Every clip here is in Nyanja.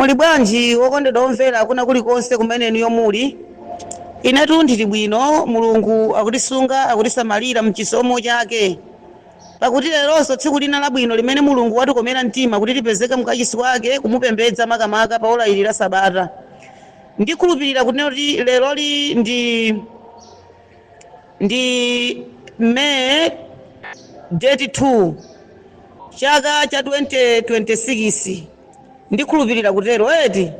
Muli bwanji wokondedwa omvera kuna kulikonse kumene inuyo muli? Inetu ndili bwino, Mulungu akutisunga, akutisamalira mchisomo chake. Pakuti leronso tsiku lina labwino limene Mulungu watikomera mtima kuti tipezeke mkachisi wake kumupembedza makamaka pa ola ili la Sabata. Ndikhulupirira kuti leroli ndi May date 2 chaka cha 2026. Ndikhulupirira kutero eti.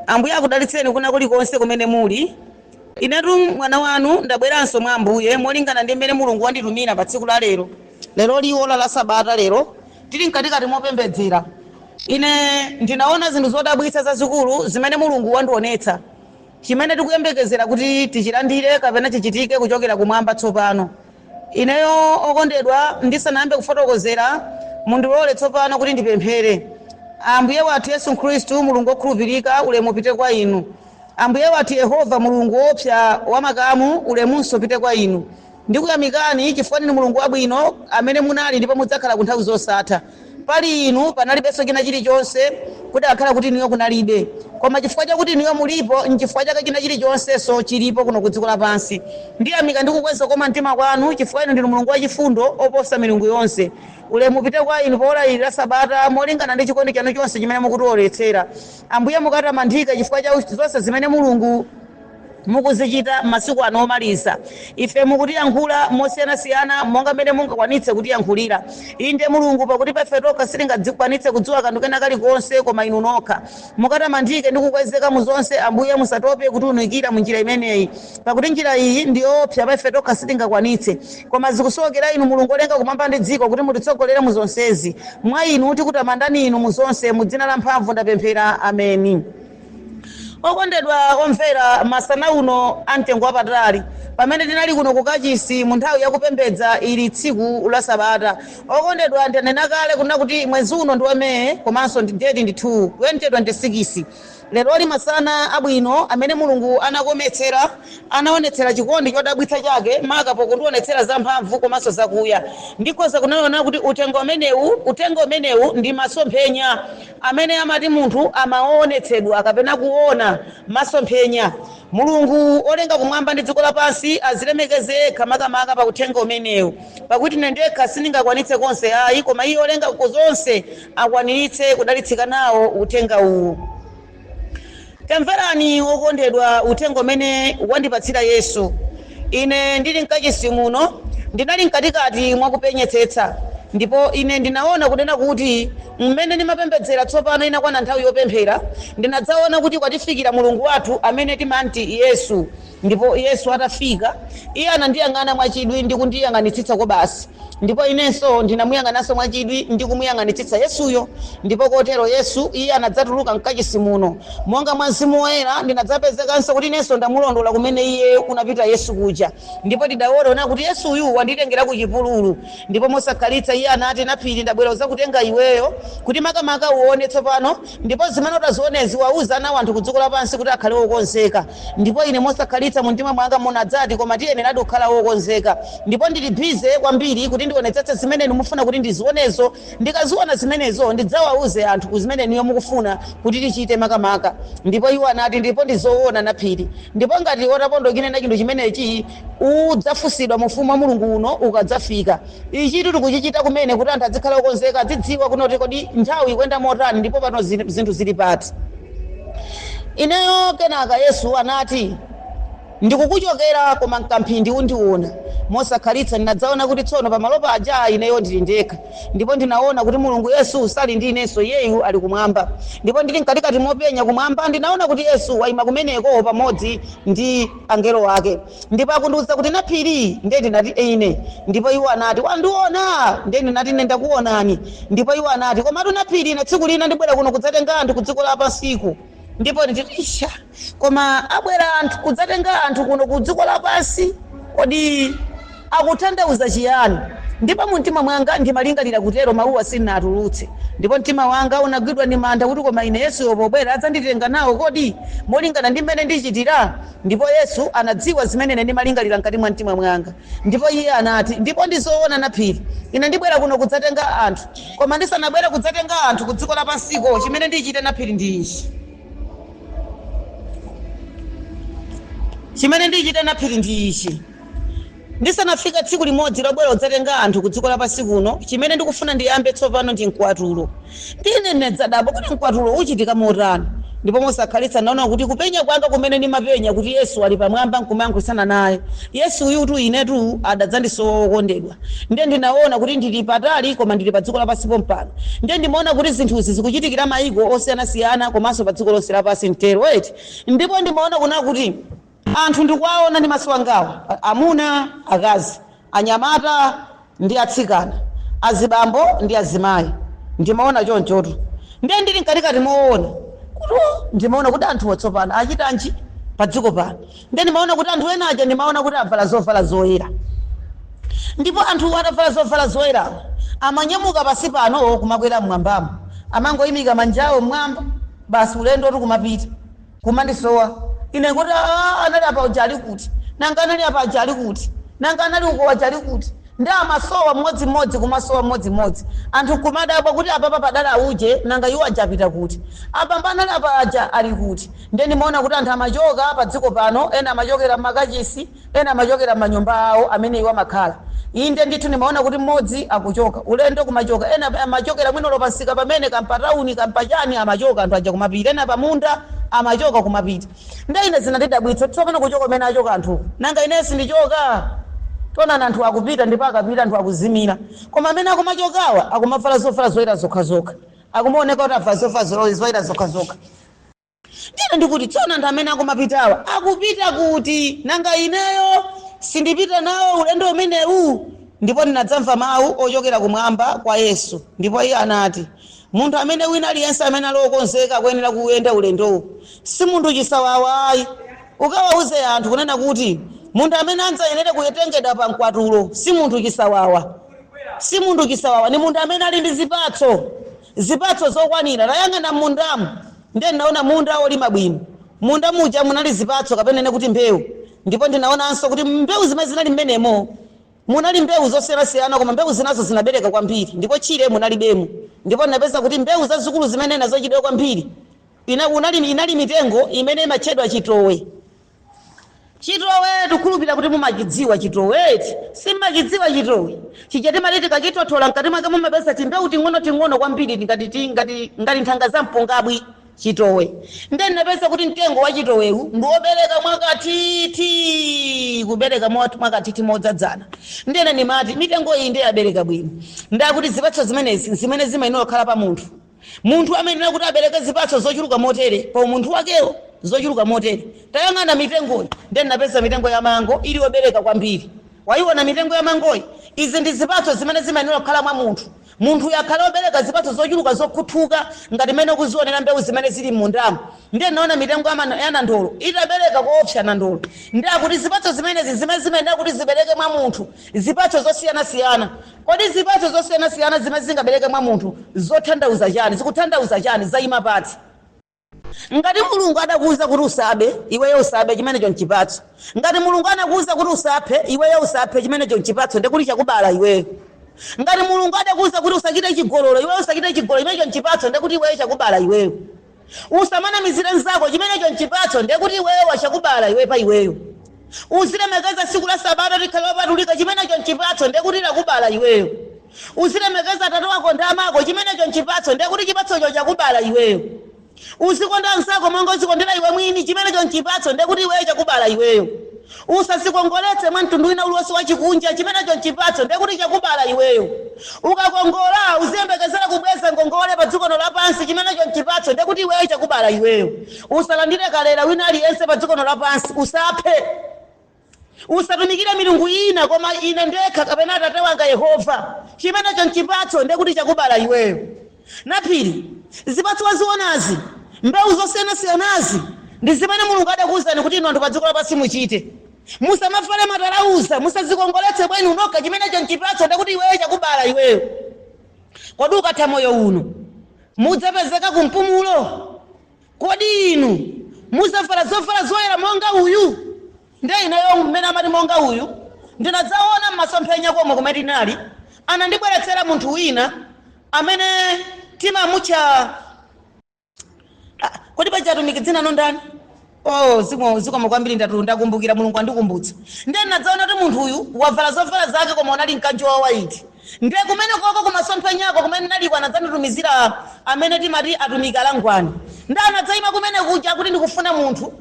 Ambuye akudalitseni kuna kulikonse kumene muli. Inetu mwana wanu ndabweranso mwa Ambuye molingana ndi mmene Mulungu wanditumira pa tsiku la lero. Lero li ola la Sabata lero tili mkatikati mopembedzera. Ine ndinaona zinthu zodabwitsa zazikulu zimene Mulungu wandionetsa, chimene tikuyembekezera kuti tichilandire kapena chichitike kuchokera kumwamba tsopano. Ineyo okondedwa, ndisanayambe kufotokozera, mundilole tsopano kuti ndipemphere. Ambuye wathu Yesu Khristu, Mulungu wokhulupirika, ulemu upite kwa inu. Ambuye wathu Yehova, Mulungu woopsa wa makamu, ulemunso upite kwa inu. Ndikuyamikani chifukwa ndinu Mulungu wabwino amene munali ndipo mudzakhala ku nthawi zosatha. Pali inu panalibenso china chilichonse, kudakhala kuti inuyo kunalibe. Koma chifukwa chakuti inuyo mulipo, nchifukwa chake china chilichonsenso chilipo kuno ku dziko lapansi. Ndiyamika ndi kukweza kukoma mtima kwanu chifukwa inu ndinu Mulungu wachifundo oposa milungu yonse. Ulemu upite kwa inu pa ola ili la Sabata molingana ndi chikondi chanu chonse chimene mukutionetsera. Ambuye mukatamandike chifukwa cha zonse zimene Mulungu mukuzichita masiku ano omaliza. Ife mukutiyankhula mosiyanasiyana monga mmene mungakwanitse kutiyankhulira. Inde Mulungu, pakuti pa ife tokha sitingakwanitse kudziwa kanthu kena kalikonse koma inu nokha. Mukatamandike ndi kukwezeka mu zonse, Ambuye, musatope kutiunikira mu njira imeneyi, pakuti njira iyi ndi yoopsa pa ife tokha sitingakwanitse. Koma zikusowekera inu, Mulungu olenga kumwamba ndi dziko, kuti mutitsogolere mu zonsezi. Mwa inu tikutamandani inu mu zonse, mu dzina la mphamvu ndapemphera. Ameni. Okondedwa omvera, masana uno a mtengo wapatali, pamene tinali kuno ku kachisi mu nthawi yakupembedza ili tsiku la Sabata. Okondedwa, ndanena kale kunena kuti mwezi uno ndi wa May komanso ndi date ndi 2, 2026. Leroli masana abwino amene Mulungu anakometsera, anaonetsera chikondi chodabwitsa chake maka pokundionetsera zamphamvu komanso zakuya. Ndikhoza kunena kuti uthenga umenewu ndi masomphenya amene amati munthu amaonetsedwa kapena kuona masomphenya. Mulungu olenga kumwamba ndi dziko lapansi azilemekeze yekha makamaka pa uthenga umenewu, pakuti ine ndekha sindingakwanitse konse ayi, koma iye olenga zonse akwaniritse kudalitsika nawo uthenga uwu. Tamverani wokondedwa uthenga umene wandipatsira Yesu. Ine ndili mkachisi muno, ndinali mkatikati mwakupenyetsetsa, ndipo ine ndinaona kunena kuti mmene ndimapembedzera tsopano inakwana nthawi yopemphera, ndinadzaona kuti kwatifikira Mulungu wathu amene timati Yesu. Ndipo Yesu atafika, iye anandiyang'ana mwachidwi ndi kundiyang'anitsitsa kobasi, ndipo inenso ndinamuyang'ananso mwachidwi ndi kumuyang'anitsitsa Yesuyo. Ndipo kotero Yesu iye anadzatuluka mkachisi muno monga mwa Mzimu Woyera. Ndinadzapezekanso kuti inenso ndamulondola kumene iye kunapita Yesu kuja, ndipo ndidaona kuti Yesuyu wanditengera ku chipululu. Ndipo mosakhalitsa iye anati, "Naphiri, ndabwera kuzakutenga iweyo kuti makamaka uone tsopano, ndipo zimene utazionezi wauza ana anthu ku dziko lapansi kuti akhale wokonzeka." Ndipo ine mosakhalitsa mumtima mwanga munadzati, "Koma tiyeneradi kukhala wokonzeka." Ndipo ndili busy kwambiri kuti ndionetsetse zimene inu mufuna kuti ndizionezo. Ndikaziona zimenezo, ndidzawauze anthu ku zimene inuyo mukufuna kuti tichite makamaka. Ndipo iwo anati, "Ndipo ndizoona, Naphiri, ndipo ngati utapondokine na chinthu chimenechi, udzafunsidwa mu ufumu wa Mulungu uno ukadzafika. Ichitu tikuchichita kumene kuti anthu azikhala okonzeka, azidziwa kunoti kodi nthawi ikuyenda motani ndipo pano zinthu zili pati." Ineyo kenaka Yesu anati, "Ndikukuchokera, koma mkamphindi undiona." Mosakhalitsa ndinadzaona kuti tsono pamalo paja ineyo ndili ndekha, ndipo ndinaona kuti Mulungu Yesu sali ndi inenso, iyeyu ali kumwamba. Ndipo ndili mkatikati mopenya kumwamba, ndinaona kuti Yesu wayima kumeneko pamodzi ndi angelo ake, ndipo akundiwuza kuti, "Naphiri." Ndiye ndinati, "Ine." Ndipo iwo anati, "Wandiona?" Ndiye ndinati, "Ine ndakuonani." Ndipo iwo anati, "Komatu Naphiri, ine tsiku lina ndibwera kuno kudzatenga anthu ku dziko lapansiku." Ndipo nditi, "Isha, koma abwera anthu kudzatenga anthu kuno ku dziko lapansi, kodi akutanthauza chiyani?" Ndipo mu mtima mwanga ndimalingalira kutero, mawuwa sindinatulutse. Ndipo mtima wanga unagwidwa ndi mantha kuti koma ine Yesuyo pobwera adzanditenga nawo kodi, molingana ndi mmene ndichitira? Ndipo Yesu anadziwa zimene ine ndimalingalira mkati mwa mtima mwanga. Ndipo Iye anati, Ndipo ndi zoona Naphiri, ine ndibwera kuno kudzatenga anthu. Koma ndisanabwere kudzatenga anthu ku dziko lapansiko, chimene ndichite Naphiri ndi ichi. Chimene ndichite Naphiri ndi ichi. Ndisanafike tsiku limodzi lobwera kudzatenga anthu ku dziko lapansi kuno, chimene ndikufuna ndiyambe tsopano ndi mkwatulo. Ndine ndinadzadabwa kuti mkwatulo uchitika motani. Ndipo mosakhalitsa ndinaona kuti kupenya kwanga kumene ndimapenya kuti Yesu ali pamwamba nkumayankhulitsana naye. Yesu uyutu inetu adadzandisowa wokondedwa. Ndiye ndinaona kuti ndili patali koma ndili pa dziko lapansi pompano. Ndiye ndimaona kuti zinthuzi zikuchitikira maiko osiyanasiyana komanso pa dziko lonse lapansi mtero eti. Ndipo ndimaona kunena kuti. Anthu ndikuwaona ndi maso angawa, amuna, akazi, anyamata ndi atsikana, azibambo ndi azimayi. Ndimaona chonchotu. Ndiye ndili mkatikati moona kuti oh, ndimaona kuti anthuwa tsopano achitanji padziko pano. Ndiye ndimaona kuti anthu ena aja ndimaona kuti avala zovala zoyera. Ndipo anthuwa atavala zovala zoyerawa amanyamuka pansi pano kumakwera m'mwambamo. Amangoimika manja awo m'mwamba, basi ulendotu kumapita. Kumandisowa ine kuti aah anali apa uja ali kuti? Nanga anali apa aja ali kuti? Nanga anali uko aja ali kuti? Nde amasowa mmodzimmodzi kumasowa mmodzimmodzi. Anthu nkumadabwa kuti apapa padali auje nanga iwo aja apita kuti? Abambo anali apa aja ali kuti? Nde ndimaona kuti anthu amachoka padziko pano, ena amachokera mmakachisi, ena amachokera mmanyumba awo amene iwo amakhala. Inde ndithu ndimaona kuti mmodzi akuchoka, ulendo kumachoka, ena amachokera mwina olo pamsika pamene, kaya mpatauni, kaya mpachani, amachoka anthu aja kumapita, ena pamunda amachoka kumapita. Nde ine zinandidabwitsa kuti tsopano kuchoka kumene achoka anthuku, nanga ineyo sindichoka? Taonani anthu akupita ndipo akapita anthu akuzimira. Koma amene akumachokawa akumavala zovala zoyera zokhazokha, akumaoneka kuti avala zovala zoyera zokhazokha. Ndine ndikuti, Tsono anthu amene akumapitawa akupita kuti? Nanga ineyo sindipita nawo ulendo umenewu? Ndipo ndinadzamva mawu ochokera kumwamba kwa Yesu, ndipo Iye anati, Munthu amene wina aliyense amene ali wokonzeka akuyenera kuyenda ulendowu, si munthu chisawawa ayi. Ukawauze anthu kunena kuti, Munthu amene adzayenere kutengedwa pa mkwatulo si munthu chisawawa. Si munthu chisawawa, ndi munthu amene ali ndi zipatso, zipatso zokwanira. Tayang'ana m'mundamu. Ndiye ndinaona munda wolima bwino. M'munda muja munali zipatso kapena nene kuti mbewu. Ndipo ndinaonanso kuti mbewu zimene zinali mmenemo munali mbewu zosiyanasiyana koma mbewu zinazo zinabereka kwambiri ndipo tchire munalibemo. Ndipo ndinapeza kuti mbewu zazikulu zimene nazo chidwi kwambiri ina, unali, inali mitengo imene imatchedwa chitowe. Chitowe tikukhulupirira kuti mumachidziwa chitowe eti? Simmachidziwa chitowe? Chija timati tikachithothola mkati mwake mumapeza timbewu ting'onoting'ono kwambiri ngati ti ngati ngati nthanga za mpungabwi. Chitowe. Ndiye ndinapeza kuti mtengo wa chitowewu ndi wobereka mwakathithi, kubereka mwakathithi modzadzana. Ndiye ine ndimati mitengo iyi ndiye yabereka bwino. Ndiye kuti zipatso zimenezi nzimene zimayenera kukhala pa munthu. Munthu amayenera kuti abereke zipatso zochuluka motere, pa umunthu wakewo, zochuluka motere. Tayang'ana mitengoyi. Ndiye ndinapeza mitengo ya mango ili yobereka kwambiri. Waiona mitengo ya mangoyi? Izi ndi zipatso zimene zimayenera kukhala mwa munthu. Munthuyo akhale wobereka zipatso zochuluka zokhuthuka ngati mmene ukuzionera mbewu zimene zili m'mundamu. Ndiye ndinaona mitengo ya nandolo itabereka koopsa nandolo. Ndiye akuti zipatso zimenezi zimene zimayenera kuti zibereke mwa munthu, zipatso zosiyanasiyana. Kodi zipatso zosiyanasiyana zimene zingabereke mwa munthu zothandauza chani? Zikuthandauza chani? Zaima pati? Ngati Mulungu adakuuza kuti usabe, iweyo usabe, chimenecho nchipatso. Ngati Mulungu anakuuza kuti usaphe, iweyo usaphe, chimenecho nchipatso, ndekuti chakubala iweyo. Ngati Mulungu adakuuza kuti usachite chigololo, iweyo usachite chigololo, chimenecho nchipatso, ndekuti iweyo chakubala iweyo. Usamanamizire mnzako, chimenecho nchipatso, ndekuti iweyo wachakubala iwe pa iweyo. Uzilemekeza tsiku la Sabata likhale lopatulika, chimenecho nchipatso, ndekuti lakubala iweyo. Uzilemekeza atate wako ndi amako, chimenecho nchipatso, ndekuti chipatsocho chakubala iweyo. Uzikonda mnzako monga uzikondera iwe mwini, chimenecho nchipatso, ndekuti iweyo chakubala iweyo. Usadzikongoletse mwa mtundu wina uliwonse wachikunja, chimenecho nchipatso, ndekuti chakubala iweyo. Ukakongola, uziyembekezera kubweza ngongole padziko lino lapansi, chimenecho nchipatso, ndekuti iweyo chakubala iweyo. Usalandire kalera wina aliyense padziko lino lapansi. Usaphe. Usatumikire milungu ina koma Ine ndekha kapena Atate wanga Yehova. Chimenecho nchipatso, ndekuti chakubala iweyo. Naphiri, zipatso wazionazi, mbewu zosiyanasiyanazi, ndi zimene Mulungu adakuuzani kuti inu anthu padziko lapansi muchite. Musamavale matalauza, musadzikongoletse bwenu nokha. Chimenecho nchipatso, ndakuti iweyo chakubala iweyo. Kodi ukatha moyo uno mudzapezeka kumpumulo? Kodi inu mudzavala zovala zoyera monga uyu? Nde ineyo mmene amati monga uyu, ndinadzaona m'masomphenya komwe kumene tinali, anandibweretsera munthu wina amene timamutcha. Ah, kodi paja atumiki dzina no ndani? Oh, zikomo, zikomo kwambiri, ndatu ndakumbukira, Mulungu andikumbutsa. Ndiye ndinadzaona kuti munthu uyu wavala zovala zake, koma unali mkanjo wa white. Ndiye kumene koko kumasomphenyako kumene naliko, anadzanditumizira amene timati atumiki alangwani, ndi anadzayima kumene kuja kuti ndikufuna munthu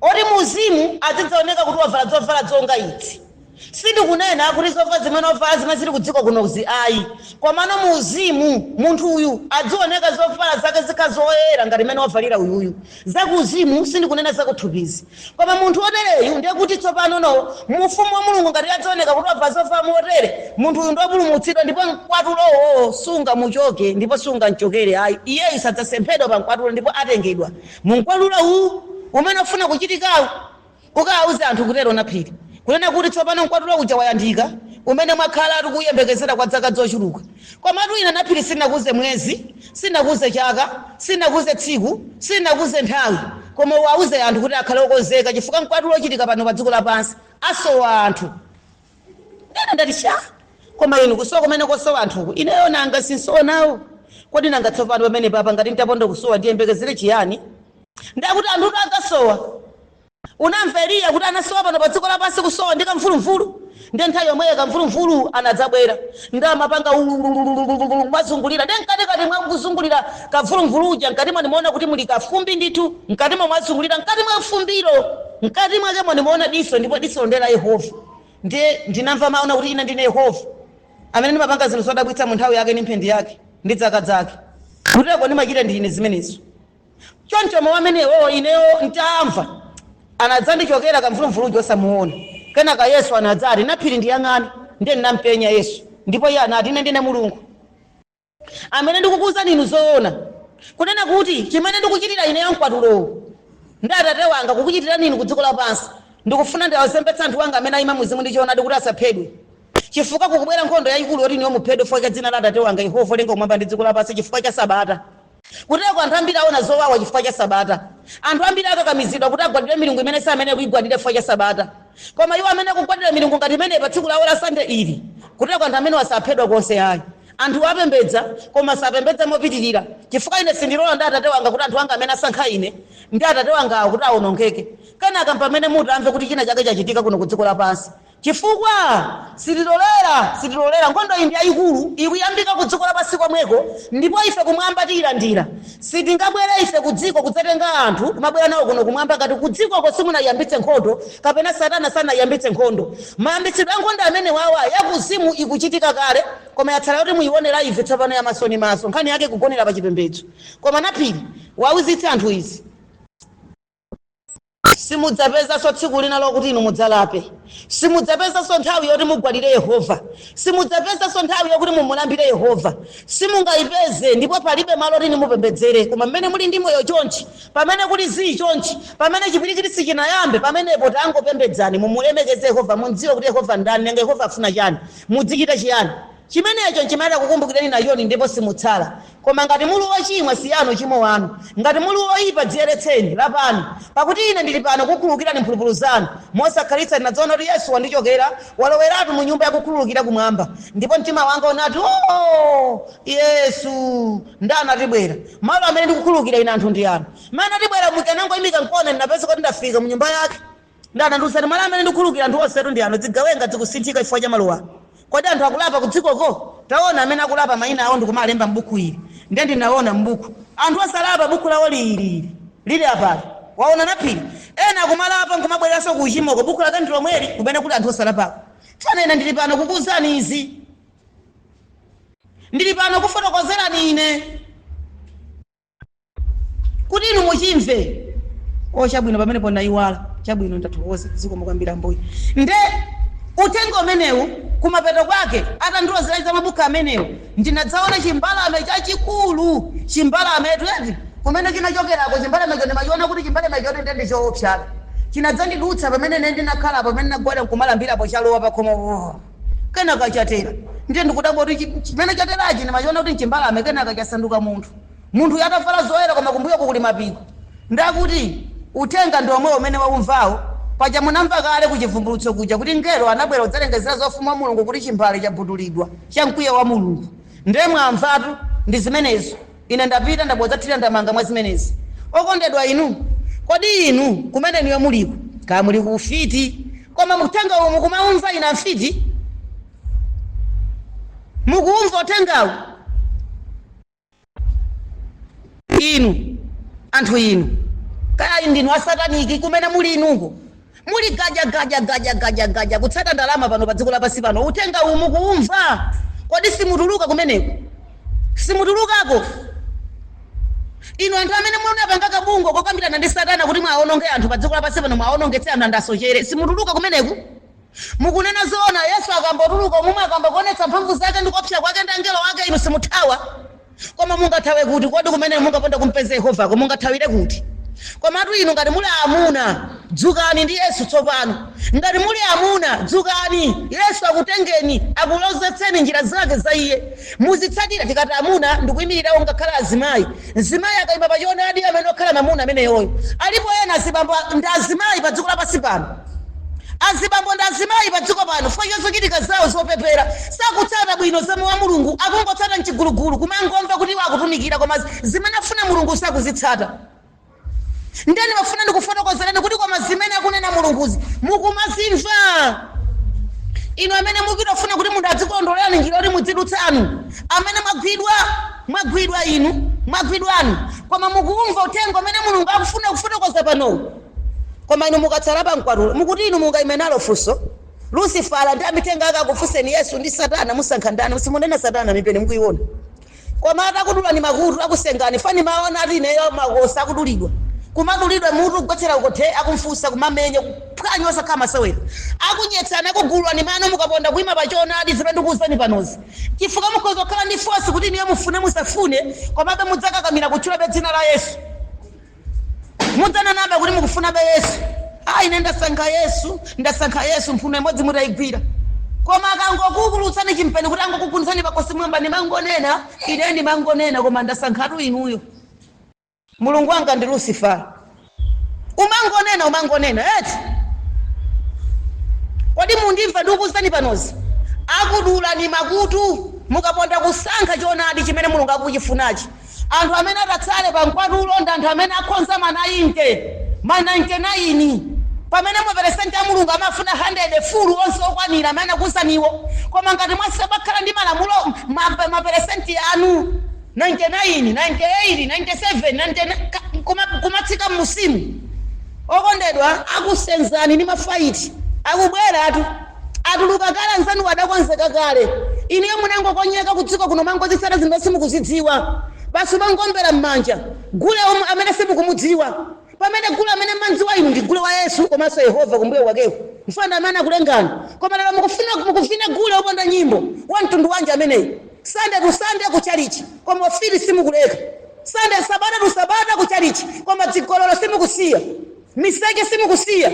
oti muzimu azidzaoneka kuti wavala zovala zonga idzi. Sindikunena kuti zovala zimene wavala zimene zili kudziko kunozi ayi, komano muuzimu munthu uyu adzioneka zovala zake zikha zoyera ngati imene wavalira uyuyu, zakuuzimu, sindikunena zakuthupizi. Koma munthu otereyu, ndiye kuti tsopano no mufumu wa Mulungu, ngati adzioneka kuti wavala zovala motere, munthu uyu ndiwopulumutsidwa, ndipo mkwatulowo sungamuchoke ndipo sungamchokere ayi. Iyeyu sadzasemphedwa pa mkwatulo, ndipo atengedwa mu mkwatulo uwu umene ufuna kuchitikawu. Ukawauze anthu kutero Naphiri, kunena kuti tsopano mkwatulo uja wayandika, umene mwakhala tikuyembekezera kwa zaka zochuluka. Komatu ine Naphiri sindinakuuze mwezi, sindinakuuze chaka, sindinakuuze tsiku, sindinakuuze nthawi, koma uwauze anthu kuti akhale okonzeka, chifukwa mkwatulo uchitika pano pa dziko lapansi, asowa anthu. Ndene ndati sha, koma inu, kusowa kumene kosowa anthuku, ineyo nanga sinsowa nawo? Kodi nanga tsopano pamene papa ngati ntaponda kusowa, ndiyembekezere chiyani? Ndakuti anthutu adzasowa. Unamva Eliya kuti anasowa pano pa dziko lapansi, kusowa ndi kamvulumvulu? Ndiye nthawi yomweyo kamvulumvulu anadzabwera, ndi amapanga ulululululu mwazungulira. Ndiye mkatikati mwa kuzungulira kamvulumvulu uja, mkatimo ndimaona kuti muli kafumbi ndithu, mkatimo mwazungulira, mkati mwa fumbilo, mkati mwakemo ndimaona diso, ndipo diso ndiye la Yehova. Ndiye ndinamva mawu kuti, "Ine ndine Yehova amene ndimapanga zinthu zodabwitsa mu nthawi yake ndi mphindi yake ndi zaka zake." Kuteko ndimachita ndine zimenezo. Choncho mawu amenewo ineyo ntamva, anadzandichokera kamvulumvuluja osamuona. Kenaka Yesu anadzati, "Naphiri, ndiyang'ane." Ndiye ndinampenya Yesu, ndipo iye anati, "Ine ndine Mulungu amene ndikukuwuzani inu zoona, kunena kuti chimene ndikuchitira ineyo mkwatulowu ndi Atate wanga kukuchitirani inu ku dziko lapansi, ndikufuna ndiwazembetsa anthu anga amene ayima muzimu ndi choonadi kuti asaphedwe, chifukwa kukubwera nkhondo yayikulu yoti inuyo muphedwe chifukwa cha dzina la Atate wanga Yehova olenga kumwamba ndi dziko lapansi, chifukwa cha sabata. Kuteko anthu ambiri aona zowawa chifukwa cha sabata. Anthu ambiri akakamizidwa kuti agwadire milungu imene samene kuigwadira chifukwa cha sabata. Koma iwo amene akugwadira milungu ngati imeneyi pa tsiku lawo la Sande ili, kuteko anthu amene asaphedwa konse ayi. Anthu apembedza, koma sapembedza mopitirira, chifukwa ine sindilola ndi Atate wanga kuti anthu anga amene asankha ine ndi Atate wangawo kuti awonongeke. Kenaka mpamene mutamve kuti china chake chachitika kuno ku dziko lapansi, chifukwa sitilolera, sitilolera. Nkhondo iyi ndi yayikulu, ikuyambika ku dziko lapansi komweko, ndipo ife kumwamba tiyilandira. Sitingabwere ife ku dziko kudzatenga anthu kumabwera nawo kuno kumwamba ngati ku dzikoko simunayambitse nkhondo, kapena Satana sanayambitse nkhondo. Mayambitsidwe a nkhondo amene wawa yakuzimu ikuchitika kale, koma yatsala yoti muyione live tsopano ya maso ni maso. Nkhani yake kugonera pa chipembedzo. Koma Naphiri, wauzitse anthu izi: simudzapezanso tsiku lina lokuti inu mudzalape, simudzapezanso nthawi yoti mugwadire Yehova, simudzapezanso nthawi yokuti mumulambire Yehova, simungayipeze, ndipo palibe malo oti nimupembedzere. Koma mmene muli ndi moyo chonchi, pamene kuli zii chonchi, pamene chipwirikiti sichinayambe, pamenepo tangopembedzani, mumulemekeze Yehova, mudziwe kuti Yehova ndani, nanga Yehova afuna chani, mudzichita chiyani. Chimenecho nchimene akukumbukireni nachoni, ndipo simutsala. Koma ngati muli wochimwa, siyani uchimo wanu. Ngati muli woyipa, dziyeretseni, lapani, pakuti ine ndili pano kukhululukirani mphulupulu zanu. Mosakhalitsa ndinadzaona kuti Yesu wandichokera, waloweratu mu nyumba yakukhululukira kumwamba, ndipo mtima wanga unati, "Oh Yesu!" Ndi anatibwera, "Malo amene ndikukhululukira ine anthu ndi ano." Mmene anatibwera muja, anangoyimika mkono, ndinapeza kuti ndafika mu nyumba yake. Ndi anandiwuza kuti, "Malo amene ndikukhululukira anthu onsetu ndi ano. Zigawenga zikusinthika chifukwa cha malo ano. Kodi anthu akulapa ku dzikoko? Taona amene akulapa, mayina awo ndikumalemba m'buku ili." Ndiye ndinaona m'buku anthu osalapa, buku lawo lili lili apali. Waona Naphiri, ena akumalapa nkumabwereranso ku uchimoko, buku lake ndi lomweli kumene kuli anthu osalapako. Tsono ine ndili pano kukuwuzani izi, ndili pano kufotokozerani ine kuti inu muchimve. O, chabwino, pamenepo ndayiwala. Chabwino, ndathokoza, zikomo kwambiri Ambuye. Nde uthenga umenewu kumapeto kwake, atandilozera za mabuku amenewo, ndinadzaona chimbalame chachikulu, chimbalame tweti kumene chinachokerako. Chimbalamecho ndimachiona kuti chimbalamecho ndi choopsala. Chinadzandidutsa pamene ine ndinakhala, pamene ndinagwada nkumalambirapo, chalowa pakhomo, kenaka chatera. Ndiye ndikudabwa kuti chimene chaterachi ndimachiona kuti nchimbalame, kenaka chasanduka munthu. Munthu atavala zoyera, koma kumbuyoko kuli mapiko. Ndakuti uthenga ndi omwe umene waumvawo. Paja munamva kale kuchivumbulutso kuja kuti mngelo anabwera kudzalengezera za ufumu wa Mulungu, kuti chimbale chabudulidwa cha mkwiyo wa Mulungu. Ndiye mwamvatu, ndi zimenezo. Ine ndapita, ndabodzathira ndamanga mwa zimenezi. Okondedwa inu, kodi inu kumene niyo muliko, kaya muli ku ufiti, koma uthenga uwu mukumaumva? Ina mfiti, mukuumva uthengawu? Inu anthu inu, kaya ndinu asataniki, kumene muli inuko, muli gaja gaja gaja gaja gaja kutsata ndalama pano pa dziko lapansi pano, uthenga uwu mukuumva? Kodi simutuluka kumeneko? Simutulukako? Inu anthu amene munapanga kabungwe kokambirana ndi Satana kuti mwaononge anthu pa dziko lapansi pano, mwaonongetse anthu andasocheretse, simutuluka kumeneku? Mukunena zoona, Yesu akambotuluka omwe akamba kuonetsa mphamvu zake ndi kuopsa kwake ndi angelo wake, inu simuthawa? Koma mungathawe kuti? Kodi kumene mungaponda kumpeza Yehovako mungathawire kuti? Komatu inu ngati muli amuna, dzukani ndi Yesu tsopano. Ngati muli amuna, dzukani, Yesu akutengeni, akulozetseni njira zake za iye, muzitsatira. Tikati amuna, ndikuyimirirawo ngakhale azimayi. Mzimayi akayima pachoonadi, amene okhala mamuna ameneyoyo. Alipo ena azibambo ndi azimayi pa dziko lapansi pano, azibambo ndi azimayi pa dziko pano, chifukwa chozochitika zawo zopepera, sakutsata bwino za mawu a Mulungu, akungotsata mchigulugulu, kumangomva kuti iwo akutumikira, koma zimene afuna Mulungu sakuzitsata. Ndeni mafuna ndikufotokozereni kuti koma zimene akunena Mulunguzi mukumazimva? Inu amene mukutofuna kuti munthu adzikulondolerani njira yoti mudzidutsanu, amene mwagwidwa, mwagwidwa inu, mwagwidwanu, koma mukumva uthenga umene Mulungu akufuna kufotokoza panowu? Koma inu mukatsala pa mkwatulo, mukuti inu mungayime nalo funso? Lusifala ndi amithenga ake akufunseni, Yesu ndi Satana, musankha ndani? Simunena Satana, mipeni mukuiona. Koma atakudulani makutu, akusengani fani, maona ati ineyo makosa akudulidwa, kumadulidwa mutu kugwetsera uko the, akumfunsa, kumamenya, kuphwanya, osakhala masewera, akunyetsani, akugululani mano mukaponda kuima pachoonadi zimene ndikuwuzani panozi, chifukwa mukhoza kukhala ndi force kuti inuyo mufune musafune, komabe mudzakakamira kutchulabe dzina la Yesu. Mudzananabe kuti mukufunabe Yesu. "A, ine ndasankha Yesu, ndasankha Yesu," mphuno imodzi mutayigwira. Koma akangokukulutsani chimpeni kuti angokugunditsani pakosi, mwamba, "Ndimangonena ine, ndimangonena, koma ndasankhatu inuyo, Mulungu wanga ndi Lucifer." Umangonena, umangonena eti? Kodi mundimva ndikukuwuzani panozi? Akudulani makutu mukaponda kusankha choonadi chimene Mulungu akuchifunachi. Anthu amene atatsale pa mkwatulo ndi anthu amene akhonza ma 90, ma 99, pamene maperesenti a Mulungu amafuna 100 full, onse okwanira amene anakuwuzaniwo. Koma ngati mwakhala ndi malamulo, maperesenti anu 99, 98, 97, 99, kumatsika mmusimu, okondedwa, akusenzani ndi mafaiti. Akubweratu, atuluka kale, anzanu adakonzeka kale. Inuyo munangokonyeka kudziko kuno, mangozitsata zinthu simukuzidziwa, basi mangombera m'manja gule omwe amene simukumudziwa, pamene gule amene mandziwa inu ndi gule wa Yesu komanso Yehova kumbuyo kwakeko, mfana amene akulengani. Koma lero mukufuna mukuvina gule woponda nyimbo wa mtundu wanji ameneyi? Sunday to Sunday kuchalichi, koma ufiti simukuleka. Sunday, sabata to sabata kuchalichi, koma dzigololo simukusiya, miseche simukusiya,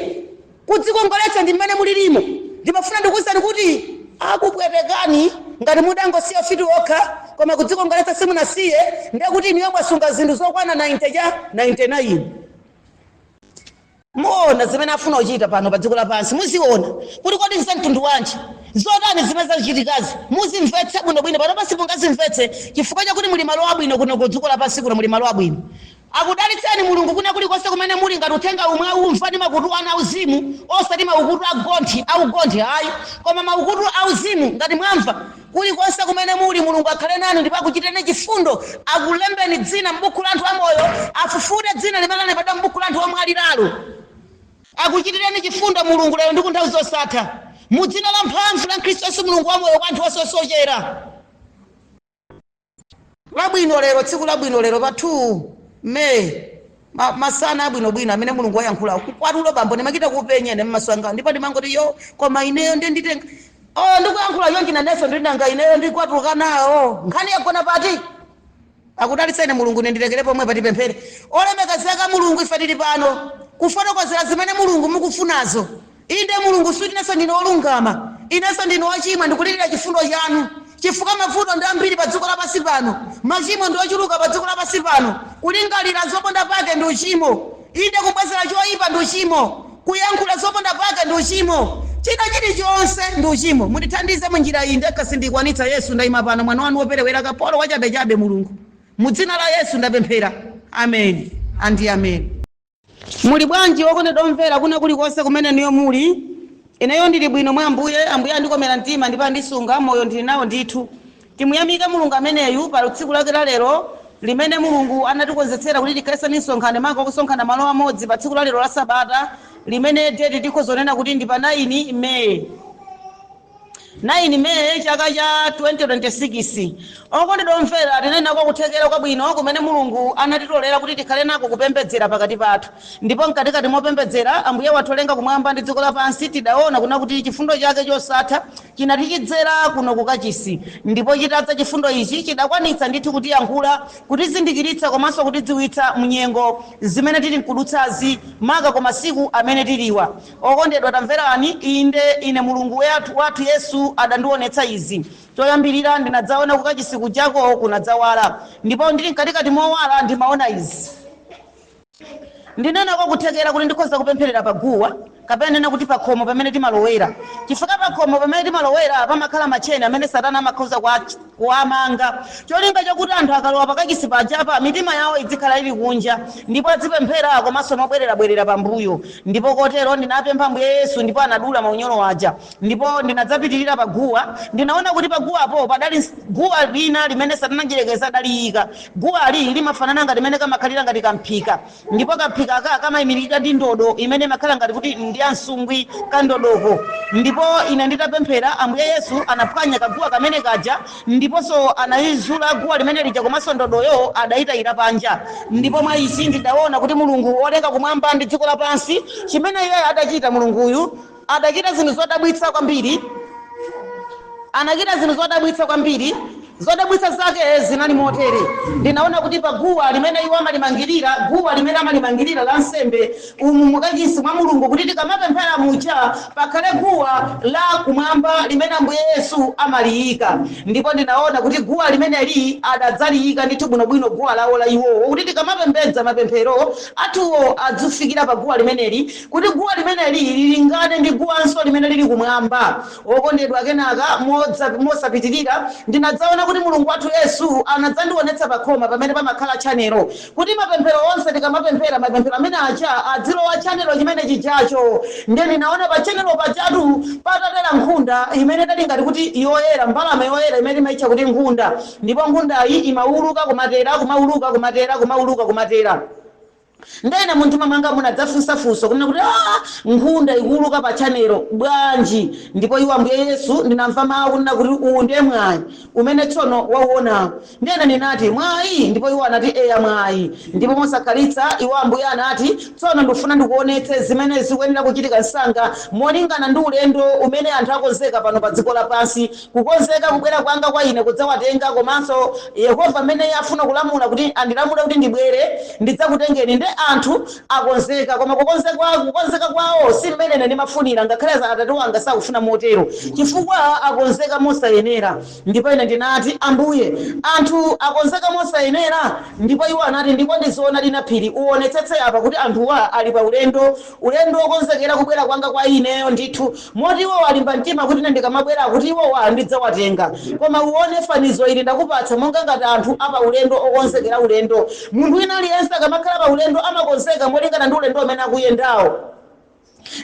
kudzikongoletsa ndi mmene mulilimo. Ndimafuna ndikuwuzani kuti akupwetekani ngati mudangosiya ufiti wokha, koma kudzikongoletsa simunasiye. Ndiye kuti inuyo mwasunga zinthu zokwana 90 cha 99. Muona zimene afuna kuchita pano pa dziko lapansi. Muziona kuti kodi nza mtundu wanji, zotani zimene zachitikazi. Muzimvetse bwinobwino. Pano pasi mungazimvetse chifukwa chakuti muli malo abwino kuno ku dziko lapansi. Kuno muli malo abwino. Akudalitseni Mulungu kuna kulikonse kumene muli. Ngati uthenga umwe aumva ndi makutu anu auzimu, osati makutu agonthi augonthi ayi, koma makutu auzimu, ngati mwamva, kulikonse kumene muli, Mulungu akhale nanu ndipo akuchitireni chifundo, akulembeni dzina m'buku la anthu amoyo, afufute dzina limene lalembedwa m'buku la anthu omwaliralo. Akuchitireni chifundo Mulungu lero ndi ku nthawi zosatha, mu dzina la mphamvu la Khristu Yesu, Mulungu wamoyo kwa anthu onse osochera. Labwino lero, tsiku labwino lero pa 2 May, masana abwinobwino amene Mulungu wayankhula. Kukwatulo, bambo, ndimakita kupenya ine mmaso anga, ndipo ndimangoti, "Yo, koma ineyo ndiye nditenga." Oh, ndikuyankhula chonchi, nanenso ndinanga ineyo ndikwatuka nawo. Nkhani yagona pati? Akudalitseni Mulungu. Ine ndilekere pomwe, patipemphere. Olemekezeka Mulungu, ife tili pano. Kufotokozera zimene Mulungu mukufunazo. Inde Mulungu, suti inenso ndine wolungama, inenso ndine wochimwa, ndikulirira chifundo chanu, chifukwa mavuto ndi ambiri pa dziko lapansi pano, machimo ndi ochuluka pa dziko lapansi pano. Kulingalira zoponda pake ndi uchimo. Inde, kubwezera choyipa ndi uchimo, kuyankhula zoponda pake ndi uchimo, china chilichonse ndi uchimo. Mundithandize munjira iyi, ndekha sindikwanitsa. Yesu, ndayima pano, mwana wanu woperewera, kapolo wachabechabe. Mulungu, mu dzina la Yesu ndapemphera, amen and amen. Muli bwanji, wokondedwa omvera, kuna kulikonse kumene niyo muli? Ineyo ndili bwino mwa Ambuye. Ambuye andikomera mtima ndipo andisunga, moyo ndili nawo ndithu. Timuyamike Mulungu ameneyu pa tsiku lake la lero limene Mulungu anatikonzetsera kuti tikhalenso ndi msonkhano, maka kusonkhana malo amodzi pa tsiku la lero la sabata, limene date tikhozonena kuti ndi pa 9 Meyi, 9 Meyi, chaka cha 2026. Okondedwa omvera, tinenako kuthekera kwabwino kumene Mulungu anatitolera kuti tikhale nako kupembedzera pakati pathu. Ndipo mkatikati mopembedzera Ambuye wathu olenga kumwamba ndi dziko lapansi, tidaona kuna kuti chifundo chake chosatha chinatichidzera kuno kukachisi. Ndipo chitadza chifundo ichi, chidakwanitsa ndithu kutiyankhula, kutizindikiritsa komanso kutidziwitsa mnyengo zimene tili nkudutsazi, maka kwa masiku amene tiliwa. Okondedwa, tamverani. Inde, ine Mulungu wathu Yesu adandionetsa izi. Choyambirira, ndinadzaona kukachisi kujako kunadzawala, ndipo ndili mkatikati mowala ndimaona izi. Ndinenako kuthekera kuti ndikhoza kupempherera paguwa, kapena nena kuti pakhomo pamene timalowera, chifukwa pakhomo pamene timalowera pamakhala macheni amene Satana amakhoza kuwamanga, cholinga chokuti anthu akalowa pakachisi pajapa mitima yawo idzikhala ili kunja ndipo adzipemphera komanso mobwererabwerera pambuyo. Ndipo kotero ndinapempha Ambuye Yesu, ndipo anadula maunyolo aja. Ndipo ndinadzapitirira paguwa. Ndinaona kuti paguwapo padali guwa lina limene Satana njerekeza adaliyika. Guwali limafanana ngati mene kamakhalira ngati kamphika, ndipo kamphikaka kamayimirira ndi ndodo imene imakhala ngati kuti ndi ansungwi kandodoko. Ndipo ine nditapemphera, Ambuye Yesu anaphwanya kaguwa kamene kaja, ndiponso anayizula guwa limene lija, komanso ndodoyo adayitayira panja. Ndipo mwa ichi ndidaona kuti Mulungu wolenga kumwamba ndi dziko lapansi, chimene iye adachita, Mulunguyu adachita zinthu zodabwitsa kwambiri, anachita zinthu zodabwitsa kwambiri. Zodabwitsa zake zinali motere: ndinaona kuti pa guwa limene iwo amalimangirira, guwa limene amalimangirira la nsembe umu mukachisi mwa Mulungu, kuti tikamapemphera muja pakhale guwa la kumwamba limene Ambuye Yesu amaliyika. Ndipo ndinaona kuti guwa limeneli adadzaliyika ndithu bwinobwino, guwa lawo la iwowo, kuti tikamapembedza mapemphero athuwo adzifikira pa guwa limeneli, kuti guwa limeneli lilingane ndi guwanso limene lili kumwamba. Okondedwa, kenaka mosapitirira ndinadzaona kuti Mulungu wathu Yesu anadzandionetsa pakhoma pamene pamakhala channel, kuti mapemphero onse tikamapemphera, mapemphero amene aja adzilowa channel chimene chijacho. Ndiye ndinaona pa channel pajatu patatera nkhunda imene idali ngati kuti yoyera, mbalame yoyera imene imaitcha kuti nkhunda. Ndipo nkhundayi imauluka kumatera, kumauluka kumatera, kumauluka kumatera. Ndene mumtima mwanga munadzafunsafunsa kunena kuti, "Ah, nkhunda ikuuluka pa channel bwanji?" Ndipo iwo Ambuye Yesu, ndinamva mawu kunena kuti, "Uwu ndiye mwayi umene tsono wauonawo." Ndiyena ndinati, "Mwayi?" Ndipo iwo anati, "Eya, mwayi." Ndipo mosakhalitsa iwo Ambuye anati, "Tsono ndikufuna ndikuonetse zimene zikuyenera kuchitika msanga molingana ndi ulendo umene anthu akonzeka pano pa dziko lapansi, kukonzeka kubwera kwanga kwa ine kudzawatenga, komanso Yehova amene afuna kulamula kuti andilamule kuti ndibwere ndidzakutengeni. Nde anthu akonzeka, koma kukonzeka kwawo si mmene ine ndimafunira, ngakhale atate wanga sakufuna motero, chifukwa akonzeka mosayenera." Ndipo ine ndinati, "Ambuye, anthu akonzeka mosayenera?" Ndipo iwo anati, "Ndipo ndizoona lina phiri, uonetsetse apa kuti anthuwa ali pa ulendo, ulendo wokonzekera kubwera kwanga kwa ineyo ndithu, moti iwo alimba mtima kuti ine ndikamabwera kuti iwowa ndidzawatenga. Koma uone fanizo ili ndakupatsa, monga ngati anthu apa ulendo okonzekera ulendo. Munthu wina aliyense akamakhala pa ulendo amakonzeka molingana ndi ulendo umene akuyendawo."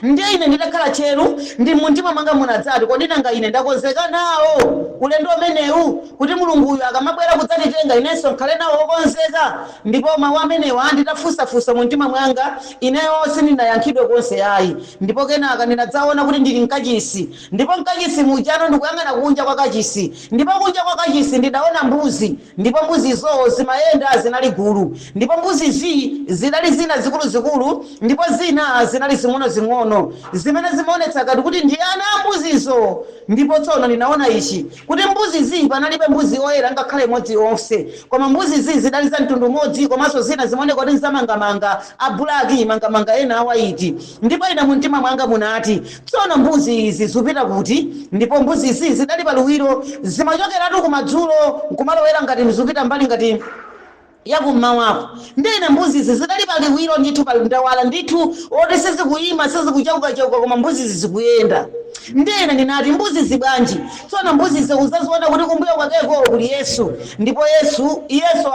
Ndiye ine nditakhala tcheru, ndi mumtima mwanga munadzati, "Kodi nanga ine ndakonzeka nawo ulendo umenewu, kuti Mulunguyu akamabwera kudzatitenga inenso nkhale nawo wokonzeka?" Ndipo mawu amenewa, nditafunsafunsa mu mtima mwanga, ineyo sindinayankhidwe konse ayi. Ndipo kenaka ndinadzaona kuti ndili mkachisi, ndipo mkachisi mujano ndikuyang'ana kunja kwa kachisi, ndipo kunja kwa kachisi ndidaona mbuzi, ndipo mbuzizo zimayenda, zinali gulu. Ndipo mbuzizi zinali zina zikuluzikulu ndipo zina zinali zing'onozing'ono, zimene zimaonetsa ngati kuti ndi ana a mbuzizo. Ndipo tsono ndinaona ichi Kuti mbuzizi panalibe mbuzi oyera ngakhale imodzi yonse, koma mbuzizi zidali za mtundu umodzi, komanso zina zimaoneka kuti nzamangamanga a black, mangamanga ena a white. Ndipo ine mumtima mwanga munati, "Tsono mbuzi izi zipita kuti?" Ndipo mbuzizi zidali paluwiro, zimachokeratu kumadzulo nkumalowera ngati zipita mbali ngati yakummawako. Ndine mbuzizi zidali paliwiro ndithu, pali ndawala ndithu, oti sizikuyima, sizikuchauka-chauka, koma mbuzizi zikuyenda. Ndine ndinati, "Mbuzizi bwanji?" Tsono mbuzizi uzaziona kuti kumbuyo kwakeko kuli Yesu, ndipo Yesu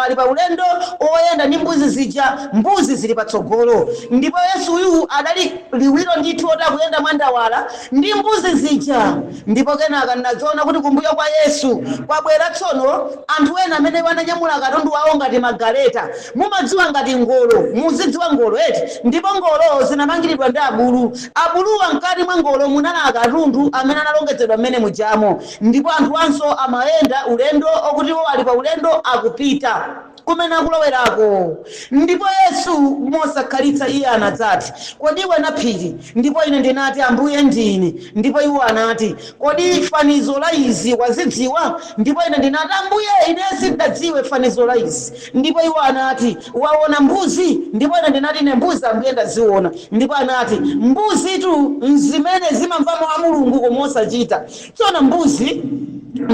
ali pa ulendo oyenda ndi mbuzi zija, mbuzi zili patsogolo, ndipo Yesuyu adali liwiro ndithu, oti akuyenda mwandawala ndi mbuzi zija. Ndipo kenaka ndinaziona kuti kumbuyo kwa Yesu kwabwera tsono anthu ena amene wananyamula katundu wawo ngati magaleta. Mumadziwa ngati ngolo, muzidziwa ngolo eti? Ndipo ngolo zinamangiridwa ndi abulu. Abuluwa mkati mwa ngolo munali akatundu amene analongedzedwa mmene mujamo, ndipo anthu anso amayenda ulendo okuti iwo ali pa ulendo akupita kumene akulowerako. Ndipo Yesu mosakhalitsa iye anadzati, "Kodi iwe Naphiri?" Ndipo ine ndinati, "Ambuye, ndine." Ndipo iwo anati, "Kodi fanizo la izi wazidziwa?" Ndipo ine ndinati, "Ambuye, ine sindadziwe fanizo la izi." Ndipo iwo anati, "Waona mbuzi?" Ndipo ine ndinati, "Ine mbuzi, Ambuye, ndaziona." Ndipo anati, "Mbuzitu nzimene zimamva mawu a Mulungu koma osachita." Tsono mbuzi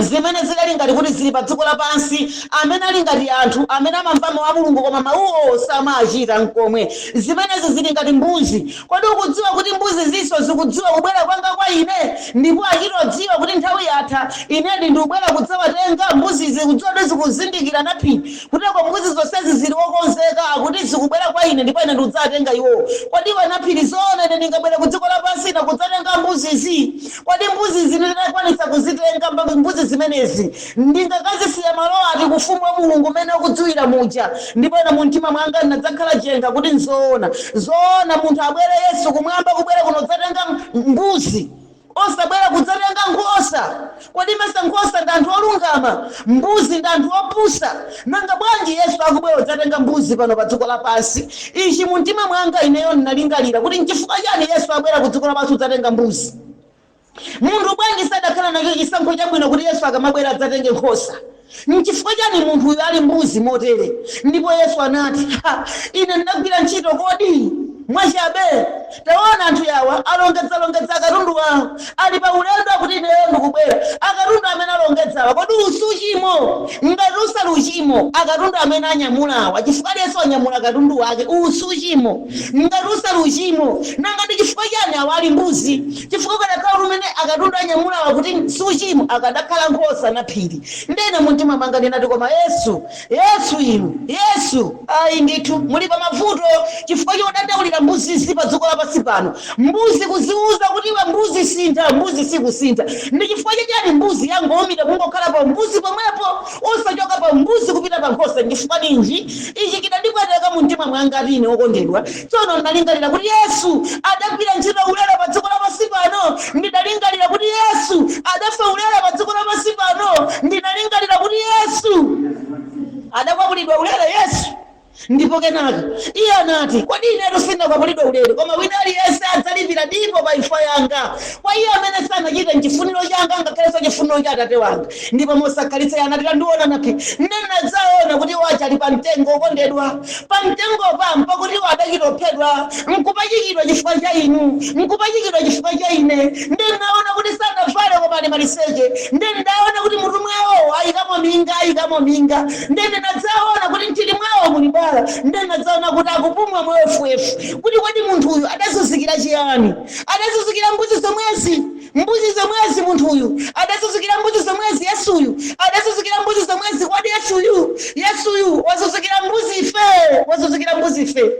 zimene zidali ngati kuti zili pa dziko lapansi, amene ali ngati anthu amene amamva mawu a Mulungu koma mawuwo samachita nkomwe, zimenezi zili ngati mbuzi. Kodi ukudziwa kuti mbuzi zinso zikudziwa kubwera kwanga kwa ine, ndipo achitodziwa kuti nthawi yatha, inedi ndikubwera kudzawatenga? Mbuzi zikudziwa kuti, zikuzindikira, Naphiri, kuteko mbuzi zonsezi zili wokonzeka, akuti zikubwera kwa ine ndipo ine ndikudzawatenga iwowo. Kodi iwe Naphiri, zoona ine ndingabwere ku dziko lapansi na kudzatenga mbuzizi? Kodi mbuzizi nditakwanitsa kuzitenga, mbuzi zimenezi ndingakazisiya malo ati kufumu wa Mulungu umene ukudziwira muja? Ndipo ine mumtima mwanga ndinadzakhala jenga kuti nzoona, zoona munthu abwere Yesu kumwamba kubwera kuno kudzatenga mbuzi, osabwera kudzatenga nkhosa? Kodi mesa nkhosa ndi anthu olungama, mbuzi ndi anthu opusa? Nanga bwanji Yesu akubwera kudzatenga mbuzi pano pa dziko lapansi? Ichi mumtima mwanga ineyo ndinalingalira kuti nchifukwa chani Yesu abwera ku dziko lapansi kudzatenga mbuzi? Munthu bwanji sadakhala nacho chisankho chabwino kuti Yesu akamabwera adzatenge nkhosa? Nchifukwa chani munthu uyu ali mbuzi motere? Ndipo Yesu anati, "Ha, ine ndinagwira ntchito kodi mwachabe? Taona, anthu yawa alongedzalongedza akatundu awo, ali pa ulendo, akuti ineyo ndikubwera. Akatundu amene alongedzawa, kodi usi uchimo? Ngati usali uchimo, akatundu amene anyamulawa, chifukwa Yesu anyamula katundu wake, usi uchimo? Ngati usali uchimo, nanga ndi chifukwa chani awa ali mbuzi? Chifukwa kadakhala umene akatundu anyamulawa kuti si uchimo, akadakhala nkhosa, Naphiri." Ndene mumtima mwanga ndinati, "Koma Yesu, Yesu inu, Yesu, ayi ndithu muli pa mavuto chifukwa chodandaulira mbuzizi pa dziko lapansi pano." Mbuzi kuziuza kuti, "Iwe mbuzi, sintha," mbuzi sikusintha. Ndi chifukwa chachani mbuzi yangowumira kungokhala pa mbuzi pomwepo, osachoka pa mbuzi kupita pa nkhosa? Nchifukwa ninji? Ichi chidandipweteka mumtima mwanga ine wokondedwa. Tsono ndinalingalira kuti Yesu adagwira ntchito ulere pa dziko lapansi pano. Ndidalingalira kuti Yesu adafa ulere pa dziko lapansi pano. Ndinalingalira kuti Yesu adakwapulidwa ulere, Yesu. Ndipo kenaka iye anati, "Kodi inetu sindinakwapulidwa ulere, koma wina aliyense adzalipira dipo pa imfa yanga, kwa iye amene sanachite mchifuniro changa ngakhalenso chifuniro cha Atate wanga." Ndipo mosakhalitsa iye anati, "Tandiona, Naphi." Ndinadzaona kuti wacha ali pa mtengo, okondedwa. Pa mtengopa mpakuti iwo adachitophedwa nkupachikidwa chifukwa cha inu, nkupachikidwa chifukwa cha ine. Ndinaona kuti sanavale koma ali maliseche. Ndindaona kuti mutu mwawo ayikamo minga, ayikamo minga. Ndinadzaona kuti mthiti mwawo muli bala. Ndinadzaona kuti akupumwa mwefuefu. Kuti kodi munthu uyu adazunzikira chiyani? Adazunzikira mbuzi zomwezi, mbuzi zomwezi. Munthu uyu adazunzikira mbuzi zomwezi. Yesuyu adazunzikira mbuzi zomwezi. Kodi Yesuyu, Yesuyu wazunzikira mbuzi ife, wazunzikira mbuzi ife?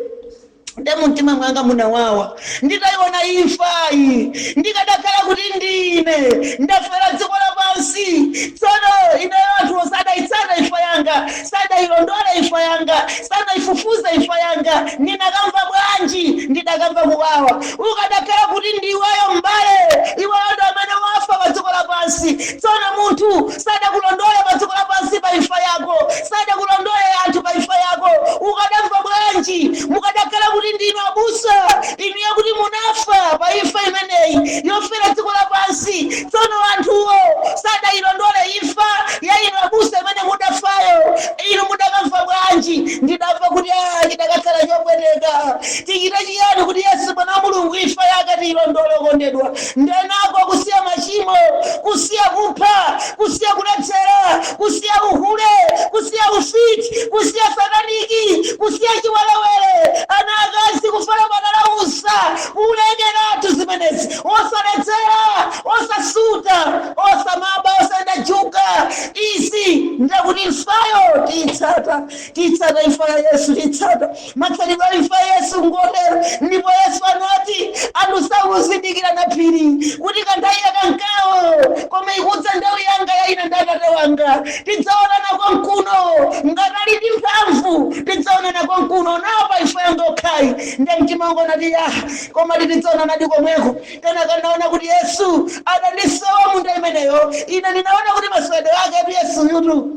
Nde mumtima mwanga munawawa nditayiona imfayi. Ndikadakhala kuti ndine ndafera dziko lapansi, tsono ineyo anthu sadayitsata imfa yanga, sadayilondola imfa yanga, sadayifufuza imfa yanga, ndinakamva bwanji? Ndidakamva kuwawa. Ukadakhala kuti ndiweyo m'bale, iweyo ndi amene wafa pa dziko lapansi, tsono munthu sadakulondola pa dziko lapansi pa imfa yako, sadakulondole anthu pa imfa yako, ukadamva bwanji? Mukadakhala kuti ndinu abusa inuyo kuti munafa pa imfa imeneyi yofera dziko lapansi, tsono anthuwo sadayilondole. Mudamva bwanji? Ndidamva kuti chidakakhala chopweteka. Tichite chiyani kuti Yesu mwana wa Mulungu imfa yake tiyilondole? Okondedwa, ndenako kusiya machimo, kusiya kupha, kusiya kuledzera, kusiya uhule, kusiya ufiti, kusiya sataniki, kusiya chiwelewele, ana akazi kufala madalausa, kulekeratu zimenezi, osaledzera, osasuta, osamaba, osayenda juga. Izi ndekuti imfayo tiyitsata, tiyitsata imfa ya Yesu, tiyitsata matsalidwe a imfa ya Yesu ngotero. Ndipo Yesu anati anthu sakuzindikira na phiri kuti kanthawi yakankawo, koma ikudza nthawi yanga ya ine ndi Atate wanga, tidzaonana konkuno. Ngati ali ndi mphamvu, tidzaonana konkuno napa imfa yanga okhayi. Ndiye mtima wanga unati ya, koma tidzaonanadi komweko. Kenaka ndaona kuti Yesu adandisowa munda imeneyo. Ine ndinaona kuti masewedwe ake atu Yesu yutu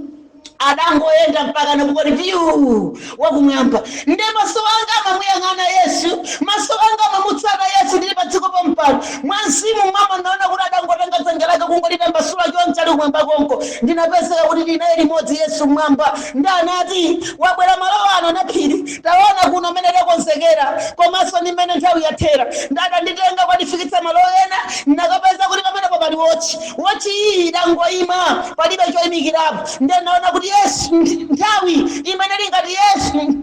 adangoyenda mpaka nakukoti piyu wakumwamba. Nde maso anga amamuyang'ana Yesu, maso anga amamutsata Yesu ndili pa dziko pompano. Mwa mzimu mwama ndaona kuti adangotenga dzanja lake kungolitambasula chonchi ali kumwamba konko. Ndinapezeka kuti ndinaye limodzi Yesu mmwamba. Nde anati, wabwera malo ano na phiri, taona kuno mmene takonzekera komanso ndi mmene nthawi yathera. Nde adanditenga kwandifikitsa malo ena, ndakapeza kuti pamenepo pali wotchi. Wotchi iyi idangoima, palibe choimikirapo. Ndiye ndaona kuti Yesu nthawi imene ili ngati Yesu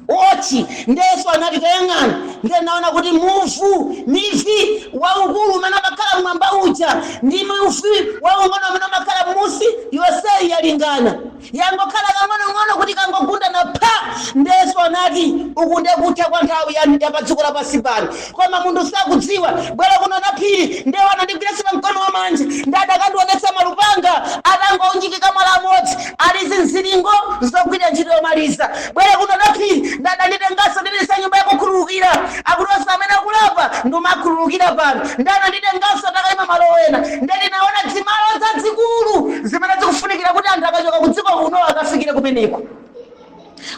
wotchi. Ndiye Yesu anati, tayang'ana. Ndiye ndaona kuti muvu mivi waukulu umene umakhala mmwamba uja ndi muvi waung'ono umene umakhala m'musi, yonseyi yalingana, yangokhala kang'onong'ono kuti kangogundana pha. Ndiye Yesu anati, uku ndiye kutha kwa nthawi ya pa dziko lapansi pano, koma munthu sakudziwa. Bwera kuno na phiri. Ndiye anandigwiritsa pa mkono wamanja, ndi adakandionetsa malupanga atangounjikika malo amodzi, ali zinzilingo zogwira ntchito yomaliza. Bwera kuno na phiri. Ndi adanditenganso ndipititsa nyumba yakukhululukira, akuti onse amene akulapa ndimakhululukira pano. Ndi ananditenganso takayima malo ena, ndiye ndinaona dzimalo zazikulu zimene zikufunikira kuti anthu akachoka ku dziko kuno akafikire kumeneko,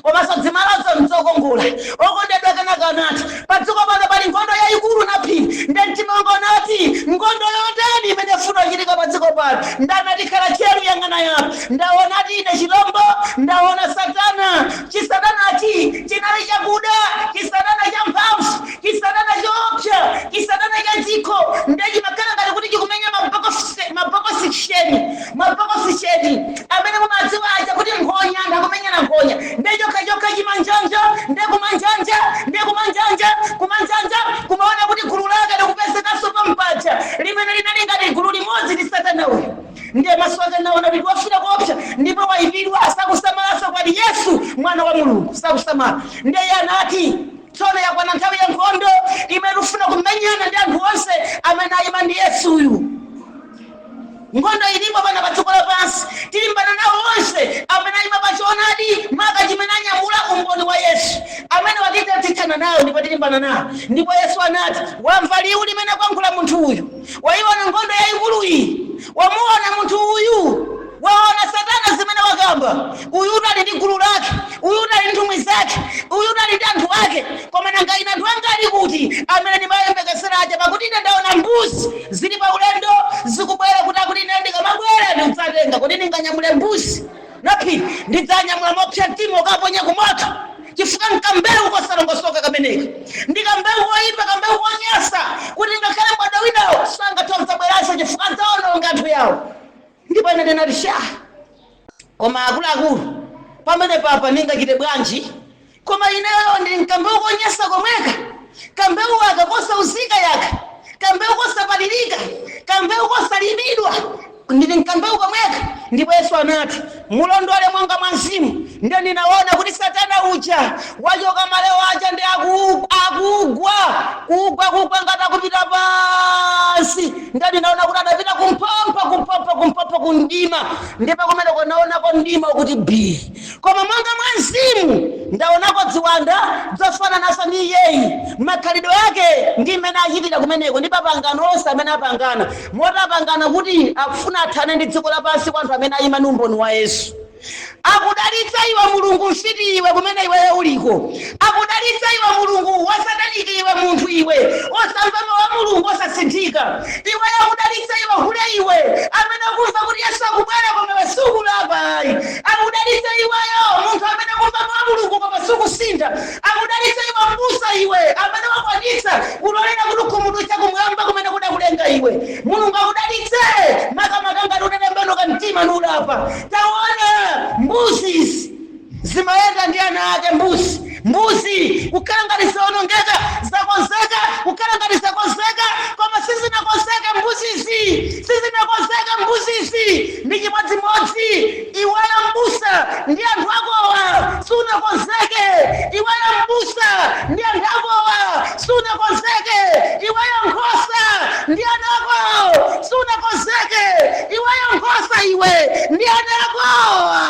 komanso dzimalozo nzokongola. Okondedwa, kenaka anati padziko pano pali nkhondo yayikulu na phiri. Ndiye mtima wanga unati, nkhondo yotani imene ifuna kuchitika padziko pano? Ndanati, khala tcheru, yang'ana yapa. Ndaonati ine chilombo, ndaona satana. Chisatanachi chinali chakuda, chisatana cha mphamvu, chisatana choopsa, chisatana cha dziko. Ndiye chimakhala ngati kuti chikumenya mabokosisheni, mabokosisheni amene mumadziwa aja kuti nkhonya, anthu akumenyana nkhonya. Ndiye chokhachokha chimanjanja, ndiye kumanjanja, ndiye kumanjanja, kumanjanja, kumaona kuti gulu lake likupezekanso pampaja limene linali ngati gulu limodzi ndi satana uyu. Ndiye maso ake naona kuti wafika kuopsa ndipo wayipidwa, sakusamalanso kwati Yesu mwana wa Mulungu, sakusamala. Ndiye anati, tsono yakwana nthawi ya nkhondo imene tikufuna kumenyana ndi anthu onse amene ayima ndi Yesuyu. Nkhondo ilipo pano pa dziko lapansi, tilimbana nawo onse amene ayima pa choonadi, maka chimene anyamula umboni wa Yesu. Amene watitithana nawo ndipo tilimbana nawo. Ndipo Yesu anati, wamva liwu limene akuyankhula munthu uyu, wayiona nkhondo yayikulu iyi, wamuona munthu uyu, waona satana zimene wakamba. Uyu ali ndi gulu lake, uyu ali ndi nthumwi zake, uyu ali ndi anthu ake, koma nanga ine anthu anga ali kuti amene ndimayembekezera aja? Pakuti ine ndaona mbuzi zili pa ulendo zikubwera kuti akuti ine ndikamabwera ndikudzatenga. Kodi ndinganyamule mbuzi naphiri? Ndidzanyamula mopsa mtima ukaponya kumoto, chifukwa nkambewu kosalongosoka kameneka, ndi kambewu koyipa, kambewu konyasa, kuti ngakhale mbadwo winawo sangathe kudzabweranso chifukwa adzaononga anthu yawo. Ndipo ine ndinati, sha, koma akuluakulu, pamene papa ndingachite bwanji? Koma ineyo ndili mkambewu konyasa komweka, kambewu aka kosauzika yaka, kambewu kosapalirika, kambewu kosalimidwa, ndili mkambewu komweka. Ndipo Yesu anati, mulondole mwanga mwa mzimu. Ndiye ndinaona kuti satana uja wachoka malewo aja ndi akugwa, kugwa, kugwa ngati akupita pansi. Ndiye ndinaona kuti adapita kumphompho, kumphompho, kumphompho, kumdima. Ndipo kumeneko naonako mdima ukuti bii, koma mwanga mwa mzimu ndaonako ziwanda zofanananso ndi iyeyi, makhalidwe ake ndi mmene achitira kumeneko, ndi mapangano onse amene apangana, moti apangana kuti akufuna athane ndi dziko lapansi kwa anthu amene ayima ndi umboni wa Yesu. Akudalitsa iwe Mulungu, mfiti iwe, kumene iweyo uliko. Akudalitsa. Akudalitse iwe Mulungu wa sataniki, iwe munthu iwe osamva mawu a Mulungu, osasinthika iwe. Akudalitse iwe hule iwe amene akumva kuti Yesu akubwera koma iwe sukulapa ayi. Akudalitse iweyo munthu amene akumva mawu a Mulungu koma sukusintha. Akudalitse iwe mbusa iwe amene wakwanitsa kulolera kuti ukhumudwitsa kumwamba kumene kudakulenga iwe. Mulungu akudalitse makamaka ngati utatembenuka mtima nulapa. Taona mbuzi izi zimayenda ndi ana ake. Mbuzi, mbuzi kukhala ngati zaonongeka, zakonzeka, kukhala ngati zakonzeka, koma sizinakonzeke. Mbuzizi sizinakonzeke. Mbuzizi ndi chimodzimodzi iweyo mbusa ndi anthu akowa, sunakonzeke. Iweyo mbusa ndi anthu akowa, sunakonzeke. Iweyo nkhosa ndi ana ako, sunakonzeke. Iweyo nkhosa iwe ndi ana akowa,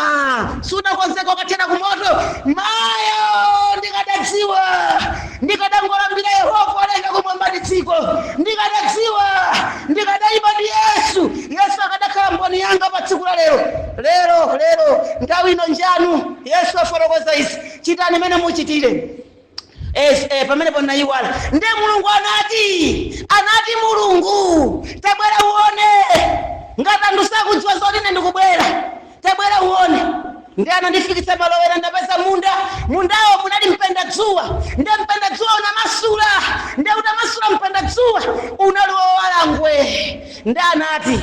sunakonzeke, ukathera kumoto. Mayo, ndikadadziwa ndikadangolambira Yehova walenga kumwamba ndi dziko. Ndikadadziwa ndikadayima ndi Yesu, Yesu akadakhala mboni yanga pa tsiku la lero. Lero, lero nthawi ino njanu. Yesu afotokoza izi, chitani mene muchitire. Pamenepo nayiwala. Ndiye Mulungu anati, anati Mulungu, "Tabwera uone." Ngati anthu sakudziwa zoti ine ndikubwera, "Tabwera uone." Ndi anandifikitsa malowera, ndapeza munda. Mundawo munali mpenda dzuwa. Ndiye mpenda dzuwa unamasula. Ndiye utamasula mpenda dzuwa unali wowalangwe. Ndi anati,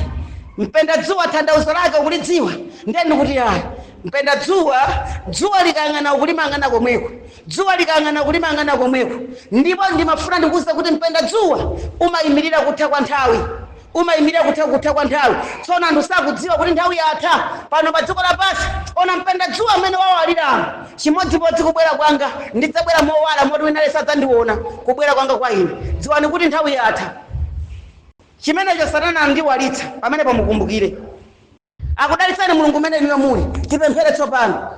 "Mpenda dzuwa tanthauzo lake ukulidziwa?" Ndiye ndikuti, "Ayi." Mpenda dzuwa, dzuwa likayang'ana ukulimang'ana komweko, dzuwa likayang'ana ukulimang'ana komweko. Ndipo ndimafuna ndikuwuza kuti mpenda dzuwa umayimirira kutha kwa nthawi, umayimirira kutha kwa nthawi. Tsono anthu sakudziwa kuti nthawi yatha pano pa dziko lapansi. Ona mpenda dzuwa amene wawaliramo, chimodzimodzi kubwera kwanga, ndidzabwera mowala moti wina aliyense adzandiona kubwera kwanga kwa ine. Dziwani kuti nthawi yatha. Chimenecho Satana andiwalitsa pamene pamukumbukire. Akudalitsani Mulungu umene inuyo muli. Tipemphere tsopano.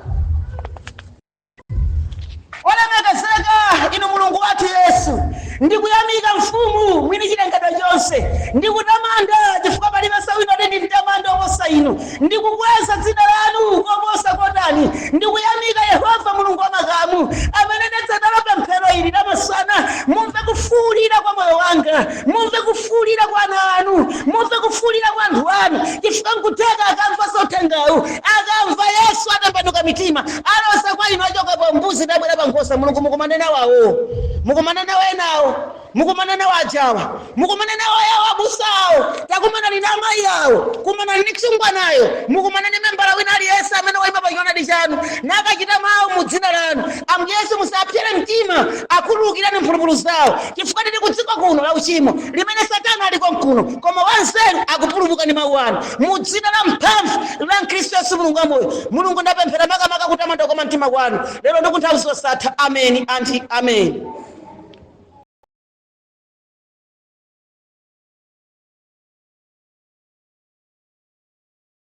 Olemekezeka inu Mulungu wathu Yesu, ndikuyamika Mfumu mwini chilengedwe chonse. Ndikutamanda chifukwa palibe wina ndi ndimtamanda oposa inu. Ndikukweza dzina lanu koposa kotani. Ndikuyamika Yehova Mulungu wa makamu amene ndadzatala pemphero ili lamasana. Mumve kufuwulira kwa moyo wanga, mumve kufuwulira kwa ana anu, mumve kufuwulira kwa anthu anu, chifukwa nkutheka akamva zothengawu, akamva Yesu, atembenuka mitima, alosa kwa inu, achoka pa mbuzi nabwera pa nkhosa. Mulungu, mukumane nawawo, mukumane nawo enawo, mukumane nawo ajawa, mukumane nawo yawo abusawo. Takumanani ndi amayi awo, kumanani ndi msungwanayo, mukumane ndi membala wina aliyense amene wayima pa choonadi chanu nakachita mawu mu dzina lanu. Ambuye Yesu, musapsere mtima, akhululukirani mphulupulu zawo, chifukwa tili ku dziko kuno la uchimo limene Satana aliko mkuno, koma wanzeru akupulumuka ndi mawu anu. Mu dzina la mphamvu la Mkhristu Yesu, Mulungu wamoyo, Mulungu, ndapemphera makamaka kutamanda kwa mtima kwanu lero ndi kunthawi zosatha. Ameni anti ameni.